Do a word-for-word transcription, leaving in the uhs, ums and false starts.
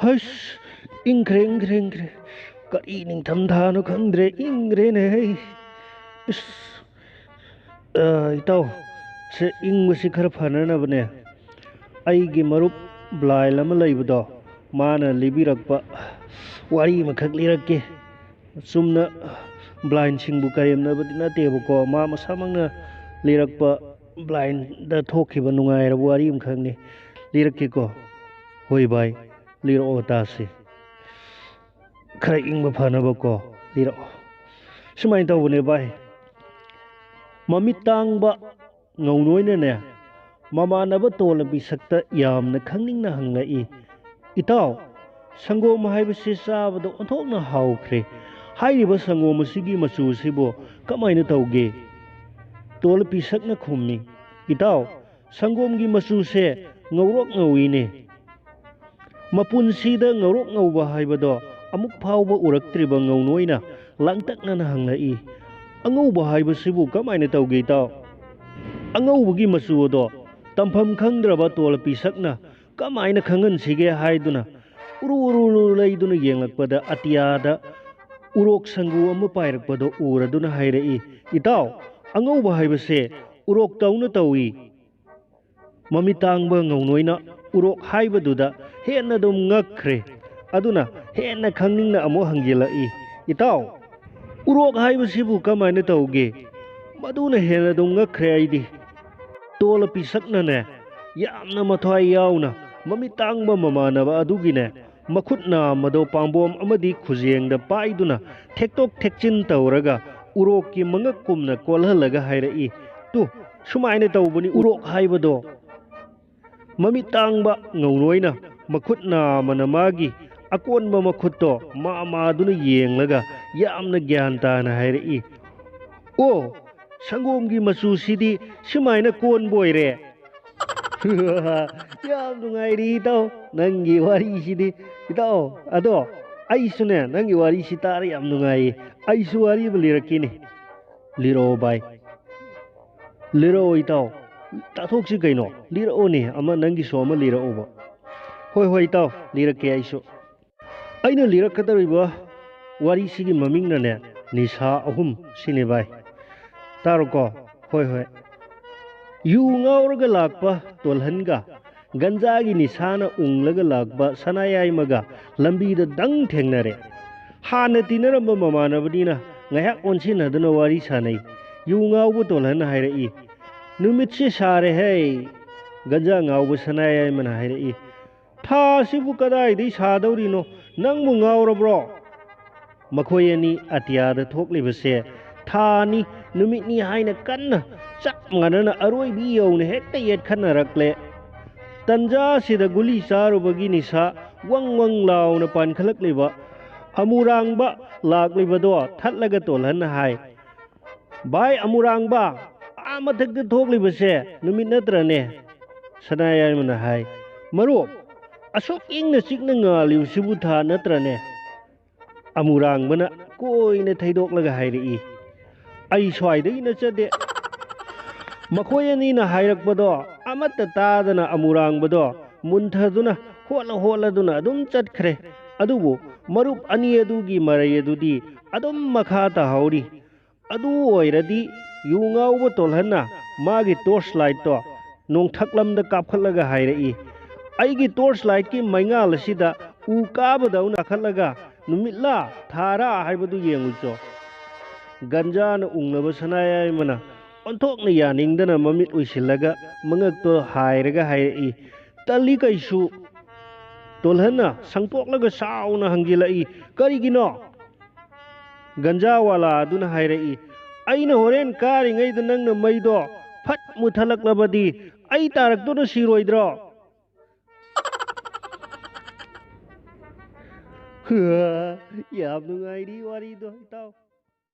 ꯍꯩꯁ, ꯏꯪꯈ꯭ꯔꯦ, ꯏꯪꯈ꯭ꯔꯦ, ꯏꯪꯈ꯭ꯔꯦ꯫ ꯀꯔꯤ ꯅꯤꯡꯊꯝꯊꯥꯅꯣ ꯈꯪꯗ꯭ꯔꯦ, ꯏꯪꯈ꯭ꯔꯦꯅꯦ ꯍꯩ꯫ ꯏꯁ, ꯑ, ꯏꯇꯥꯎ, ꯁꯦ ꯏꯪꯕꯁꯤ ꯈꯔ ꯐꯅꯅꯕꯅꯦ, ꯑꯩꯒꯤ ꯃꯔꯨꯞ blind ꯑꯃ ꯂꯩꯕꯗꯣ, ꯃꯥꯅ ꯂꯤꯕꯤꯔꯛꯄ ꯋꯥꯔꯤ ꯑꯃꯈꯛ ꯂꯤꯔꯛꯀꯦ꯫ ꯆꯨꯝꯅ blindꯁꯤꯡꯕꯨ ꯀꯔꯦꯝꯅꯕꯗꯤ ꯅꯠꯇꯦꯕꯀꯣ, ꯃꯥ ꯃꯁꯥꯃꯛꯅ ꯂꯤꯔꯛꯄ blindꯗ ꯊꯣꯛꯈꯤꯕ ꯅꯨꯡꯉꯥꯏꯔꯕ ꯋꯥꯔꯤ ꯑꯃꯈꯛꯅꯤ꯫ ꯂꯤꯔꯛꯀꯦꯀꯣ꯫ ꯍꯣꯏ ꯚꯥꯏ, ꯂꯤꯔꯛꯑꯣ ꯇꯥꯁꯤ꯫ ꯈꯔ ꯏꯪꯕ ꯐꯅꯕꯀꯣ, ꯂꯤꯔꯛꯑꯣ꯫ ꯁꯨꯃꯥꯏꯅ ꯇꯧꯕꯅꯦ ꯚꯥꯏ, ꯃꯃꯤꯠ ꯇꯥꯡꯕ ꯉꯧꯅꯣꯏꯅꯅꯦ, ꯃꯃꯥꯟꯅꯕ ꯇꯣꯜꯂꯕꯤ ꯁꯛꯇ ꯌꯥꯝꯅ ꯈꯪꯅꯤꯡꯅ ꯍꯪꯂꯛꯏ, "ꯏꯇꯥꯎ, ꯁꯪꯒꯣꯝ ꯍꯥꯏꯕꯁꯤ ꯆꯥꯕꯗ ꯑꯣꯟꯊꯣꯛꯅ ꯍꯥꯎꯈ꯭ꯔꯦ꯫ ꯍꯥꯏꯔꯤꯕ ꯁꯪꯒꯣꯝ ꯑꯁꯤꯒꯤ ꯃꯆꯨꯁꯤꯕꯨ ꯀꯃꯥꯏꯅ ꯇꯧꯒꯦ?" ꯇꯣꯜꯂꯕꯤ ꯁꯛꯅ ꯈꯨꯝꯃꯤ, "ꯏꯇꯥꯎ, ꯁꯪꯒꯣꯝꯒꯤ ꯃꯆꯨꯁꯦ ꯉꯧꯔꯣꯛ ꯉꯧꯏꯅꯦ꯫ ꯃꯄꯨꯟꯁꯤꯗ ꯉꯧꯔꯣꯛ ꯉꯧꯕ ꯍꯥꯏꯕꯗꯣ ꯑꯃꯨꯛ ꯐꯥꯎꯕ ꯎꯔꯛꯇ꯭ꯔꯤꯕ ꯉꯧꯅꯣꯏꯅ ꯂꯥꯡꯇꯛꯅꯅ ꯍꯪꯂꯛꯏ, "ꯑꯉꯧꯕ ꯍꯥꯏꯕꯁꯤꯕꯨ ꯀꯃꯥꯏꯅ ꯇꯧꯒꯦ, ꯏꯇꯥꯎ?" "ꯑꯉꯧꯕꯒꯤ ꯃꯆꯨ ꯑꯗꯣ ꯇꯝꯐꯝ ꯈꯪꯗ꯭ꯔꯕ ꯇꯣꯜꯂꯕꯤ ꯁꯛꯅ ꯀꯃꯥꯏꯅ ꯈꯪꯍꯟꯁꯤꯒꯦ ꯍꯥꯏꯗꯨꯅ ꯎꯔꯨ ꯎꯔꯨ ꯎꯔꯨ ꯂꯩꯗꯨꯅ ꯌꯦꯡꯂꯛꯄꯗ ꯑꯇꯤꯌꯥꯗ ꯎꯔꯣꯛ ꯁꯪꯒꯨ ꯑꯃ ꯄꯥꯏꯔꯛꯄꯗꯣ ꯎꯔꯗꯨꯅ ꯍꯥꯏꯔꯛꯏ, 'ꯏꯇꯥꯎ, ꯑꯉꯧꯕ ꯍꯥꯏꯕꯁꯦ ꯎꯔꯣꯛꯇꯧꯅ ꯇꯧꯏ.'" ꯃꯃꯤꯠ ꯇꯥꯡꯕ ꯉꯧꯅꯣꯏꯅ ꯎꯔꯣꯛ ꯍꯥꯏꯕꯗꯨꯗ ꯍꯦꯟꯅ ꯑꯗꯨꯝ ꯉꯛꯈ꯭ꯔꯦ꯫ ꯑꯗꯨꯅ ꯍꯦꯟꯅ ꯈꯪꯅꯤꯡꯅ ꯑꯃꯨꯛ ꯍꯪꯖꯤꯜꯂꯛꯏ, "ꯏꯇꯥꯎ, ꯎꯔꯣꯛ ꯍꯥꯏꯕꯁꯤꯕꯨ ꯀꯃꯥꯏꯅ ꯇꯧꯒꯦ?" ꯃꯗꯨꯅ ꯍꯦꯟꯅ ꯑꯗꯨꯝ ꯉꯛꯈ꯭ꯔꯦ ꯑꯩꯗꯤ꯫ ꯇꯣꯜꯂꯕꯤ ꯁꯛꯅꯅꯦ, ꯌꯥꯝꯅ ꯃꯊ꯭ꯋꯥꯏ ꯌꯥꯎꯅ ꯃꯃꯤꯠ ꯇꯥꯡꯕ ꯃꯃꯥꯟꯅꯕ ꯑꯗꯨꯒꯤꯅꯦ, ꯃꯈꯨꯠ ꯅꯥꯝꯃꯗꯣ ꯄꯥꯝꯕꯣꯝ ꯑꯃꯗꯤ ꯈꯨꯖꯦꯡꯗ ꯄꯥꯏꯗꯨꯅ ꯊꯦꯛꯇꯣꯛ ꯊꯦꯛꯆꯤꯟ ꯇꯧꯔꯒ ꯎꯔꯣꯛꯀꯤ ꯃꯉꯛꯀꯨꯝꯅ ꯀꯣꯜꯍꯜꯂꯒ ꯍꯥꯏꯔꯛꯏ, "ꯇꯨ, ꯁꯨꯃꯥꯏꯅ ꯇꯧꯕꯅꯤ ꯎꯔꯣꯛ ꯍꯥꯏꯕꯗꯣ꯫" ꯃꯃꯤꯠ ꯇꯥꯡꯕ ꯉꯧꯅꯣꯏꯅ ꯃꯈꯨꯠ ꯅꯥꯝꯃꯅ ꯃꯥꯒꯤ ꯑꯀꯣꯟꯕ ꯃꯈꯨꯠꯇꯣ ꯃꯥ ꯃꯥꯗꯨꯅ ꯌꯦꯡꯂꯒ ꯌꯥꯝꯅ ꯒ꯭ꯌꯥꯟ ꯇꯥꯅ ꯍꯥꯏꯔꯛꯏ, "ꯑꯣ, ꯁꯪꯒꯣꯝꯒꯤ ꯃꯆꯨꯁꯤꯗꯤ ꯁꯨꯃꯥꯏꯅ ꯀꯣꯟꯕ ꯑꯣꯏꯔꯦ꯫" ꯌꯥꯝ ꯅꯨꯡꯉꯥꯏꯔꯤ ꯏꯇꯥꯎ, ꯅꯪꯒꯤ ꯋꯥꯔꯤꯁꯤꯗꯤ꯫ ꯏꯇꯥꯎ, ꯑꯗꯣ ꯑꯩꯁꯨꯅꯦ, ꯅꯪꯒꯤ ꯋꯥꯔꯤꯁꯤ ꯇꯥꯔ ꯌꯥꯝ ꯅꯨꯡꯉꯥꯏꯌꯦ꯫ ꯑꯩꯁꯨ ꯋꯥꯔꯤ ꯑꯃ ꯂꯤꯔꯛꯀꯦꯅꯦ꯫ ꯂꯤꯔꯛꯑꯣ ꯚꯥꯏ꯫ ꯂꯤꯔꯛꯑꯣ ꯏꯇꯥꯎ꯫ ꯇꯥꯊꯣꯛꯁꯤ ꯀꯩꯅꯣ꯫ ꯂꯤꯔꯛꯑꯣꯅꯦ, ꯑꯃ ꯅꯪꯒꯤꯁꯨ ꯑꯃ ꯂꯤꯔꯛꯑꯣꯕ꯫ ꯍꯣꯏ, ꯍꯣꯏ, ꯏꯇꯥꯎ, ꯂꯤꯔꯛꯀꯦ ꯑꯩꯁꯨ꯫ ꯑꯩꯅ ꯂꯤꯔꯛꯀꯗꯧꯔꯤꯕ ꯋꯥꯔꯤꯁꯤꯒꯤ ꯃꯃꯤꯡꯅꯅꯦ, ꯅꯤꯁꯥ ꯑꯍꯨꯝ ꯁꯤꯅꯤ ꯚꯥꯏ꯫ ꯇꯥꯔꯣꯀꯣ? ꯍꯣꯏ, ꯍꯣꯏ꯫ ꯌꯨ ꯉꯥꯎꯔꯒ ꯂꯥꯛꯄ ꯇꯣꯜꯍꯟꯒ ꯒꯟꯖꯥꯒꯤ ꯅꯤꯁꯥꯅ ꯎꯪꯂꯒ ꯂꯥꯛꯄ ꯁꯅꯥꯌꯥꯏꯃꯒ ꯂꯝꯕꯤꯗ ꯗꯪ ꯊꯦꯡꯅꯔꯦ꯫ ꯍꯥꯟꯅ ꯇꯤꯟꯅꯔꯝꯕ ꯃꯃꯥꯟꯅꯕꯅꯤꯅ ꯉꯥꯏꯍꯥꯛ ꯑꯣꯟꯁꯤꯟꯅꯗꯨꯅ ꯋꯥꯔꯤ ꯁꯥꯟꯅꯩ꯫ ꯌꯨ ꯉꯥꯎꯕ ꯇꯣꯜꯍꯟꯅ ꯍꯥꯏꯔꯛꯏ, "ꯅꯨꯃꯤꯠꯁꯦ ꯁꯥꯔꯦꯍꯦ"꯫ ꯒꯟꯖꯥ ꯉꯥꯎꯕ ꯁꯅꯥꯌꯥꯏꯃꯅ ꯍꯥꯏꯔꯛꯏ, "ꯊꯥ ꯑꯁꯤꯕꯨ ꯀꯗꯥꯏꯗꯩ ꯁꯥꯗꯧꯔꯤꯅꯣ? ꯅꯪꯕꯨ ꯉꯥꯎꯔꯕ꯭ꯔꯣ?" ꯃꯈꯣꯏ ꯑꯅꯤ ꯑꯇꯤꯌꯥꯗ ꯊꯣꯛꯂꯤꯕꯁꯦ ꯊꯥꯅꯤ, ꯅꯨꯃꯤꯠꯅꯤ ꯍꯥꯏꯅ ꯀꯟꯅ ꯆꯞ ꯃꯥꯟꯅꯅ ꯑꯔꯣꯏꯕꯤ ꯌꯧꯅ ꯍꯦꯛꯇ ꯌꯦꯠꯈꯠꯅꯔꯛꯂꯦ꯫ ꯇꯟꯖꯥ ꯑꯁꯤꯗ ꯒꯨꯂꯤ ꯆꯥꯔꯨꯕꯒꯤ ꯅꯤꯁꯥ ꯋꯪ ꯋꯪ ꯂꯥꯎꯅ ꯄꯥꯟꯈꯠꯂꯛꯂꯤꯕ ꯑꯃꯨꯔꯥꯡꯕ ꯂꯥꯛꯂꯤꯕꯗꯣ ꯊꯠꯂꯒ ꯇꯣꯜꯍꯟꯅ ꯍꯥꯏ, "ꯚꯥꯏ ꯑꯃꯨꯔꯥꯡꯕ, ꯑꯥ ꯃꯊꯛꯇ ꯊꯣꯛꯂꯤꯕꯁꯦ ꯅꯨꯃꯤꯠ ꯅꯠꯇ꯭ꯔꯅꯦ?" ꯁꯅꯥꯌꯥꯏꯃꯅ ꯍꯥꯏ, "ꯃꯔꯨꯞ, ꯑꯁꯨꯛ ꯏꯪꯅ ꯆꯤꯛꯅ ꯉꯥꯜꯂꯤꯕꯁꯤꯕꯨ ꯊꯥ ꯅꯠꯇ꯭ꯔꯅꯦ?" ꯑꯃꯨꯔꯥꯡꯕꯅ ꯀꯣꯏꯅ ꯊꯩꯗꯣꯛꯂꯒ ꯍꯥꯏꯔꯛꯏ, "ꯑꯩ ꯁ꯭ꯋꯥꯏꯗꯒꯤ ꯅꯠꯆꯗꯦ꯫" ꯃꯈꯣꯏ ꯑꯅꯤꯅ ꯍꯥꯏꯔꯛꯄꯗꯣ ꯑꯃꯠꯇ ꯇꯥꯗꯅ ꯑꯃꯨꯔꯥꯡꯕꯗꯣ ꯃꯨꯟꯊꯗꯨꯅ ꯍꯣꯠꯂ ꯍꯣꯠꯂꯗꯨꯅ ꯑꯗꯨꯝ ꯆꯠꯈ꯭ꯔꯦ꯫ ꯑꯗꯨꯕꯨ ꯃꯔꯨꯞ ꯑꯅꯤ ꯑꯗꯨꯒꯤ ꯃꯔꯩ ꯑꯗꯨꯗꯤ ꯑꯗꯨꯝ ꯃꯈꯥ ꯇꯥꯍꯧꯔꯤ꯫ ꯑꯗꯨ ꯑꯣꯏꯔꯗꯤ ꯌꯨ ꯉꯥꯎꯕ ꯇꯣꯜꯍꯟꯅ ꯃꯥꯒꯤ ꯇꯣꯔꯆ ꯂꯥꯏꯠꯇꯣ ꯅꯣꯡꯊꯛꯂꯝꯗ ꯀꯥꯞꯈꯠꯂꯒ ꯍꯥꯏꯔꯛꯏ, "ꯑꯩꯒꯤ ꯇꯣꯔꯆ ꯂꯥꯏꯠꯀꯤ ꯃꯩꯉꯥꯜ ꯑꯁꯤꯗ ꯎ ꯀꯥꯕꯗꯧꯅ ꯀꯥꯈꯠꯂꯒ ꯅꯨꯃꯤꯠꯂꯥ ꯊꯥꯔꯥ ꯍꯥꯏꯕꯗꯨ ꯌꯦꯡꯉꯨꯆꯣ꯫" ꯒꯟꯖꯥꯅ ꯎꯪꯂꯕ ꯁꯅꯥꯌꯥꯏꯃꯅ ꯑꯣꯟꯊꯣꯛꯅ ꯌꯥꯅꯤꯡꯗꯅ ꯃꯃꯤꯠ ꯎꯏꯁꯤꯜꯂꯒ ꯃꯉꯛꯇꯣ ꯍꯥꯏꯔꯒ ꯍꯥꯏꯔꯛꯏ, "ꯇꯜꯂꯤ ꯀꯩꯁꯨ꯫" ꯇꯣꯜꯍꯟꯅ ꯁꯪꯇꯣꯛꯂꯒ ꯁꯥꯎꯅ ꯍꯪꯖꯤꯜꯂꯛꯏ, "ꯀꯔꯤꯒꯤꯅꯣ?" ꯒꯟꯖꯥ ꯋꯥꯂꯥ ꯑꯗꯨꯅ ꯍꯥꯏꯔꯛꯏ, "ꯑꯩꯅ ꯍꯣꯔꯦꯟ ꯀꯥꯔꯤꯉꯩꯗ ꯅꯪꯅ ꯃꯩꯗꯣ ꯐꯠ ꯃꯨꯊꯠꯂꯛꯂꯕꯗꯤ ꯑꯩ ꯇꯥꯔꯛꯇꯨꯅ ꯁꯤꯔꯣꯏꯗ꯭ꯔꯣ?" ꯌꯥꯝ ꯅꯨꯡꯉꯥꯏꯔꯤ ꯋꯥꯔꯤꯗꯣ, ꯏꯇꯥꯎ꯫